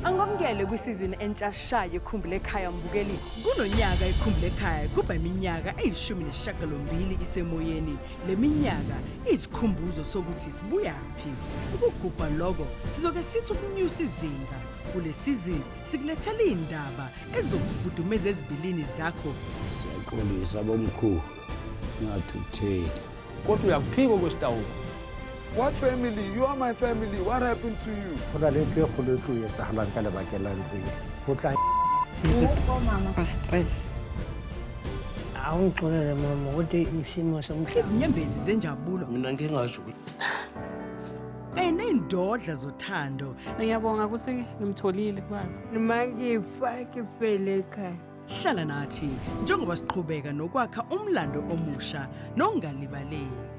Angamukele kwisizini entsha sha yeKhumbula Ekhaya mbukeli. Kulonyaka iKhumbula Ekhaya kuba iminyaka eyi-18 isemoyeni. Le minyaka iyisikhumbuzo sokuthi sibuyaphi. Ukugubha loko sizoke sithi ukunyusa izinga. Kule sizini sikulethela iy'ndaba ezizokufudumeza ezibilini zakho. Siyaxolisa bomkhulu, ngathukutheli. Kodwa uyakuphika okwesitawuko. What family? You are my family. What happened to you? Go na le ntho e kgolo e tlo etsagalang ka lebakeng la ntlo e. Go tla Stress. Awungixolele mama ukuthi isimo somhlaba. Izinyembezi zenjabulo Mina ngingasho ukuthi kanye ney'ndodla zothando. Ngiyabonga ukuthi ngimtholile kubaba. Noma ngifa ngifele ekhaya. Hlala nathi njengoba siqhubeka nokwakha umlando omusha nongalibaleki.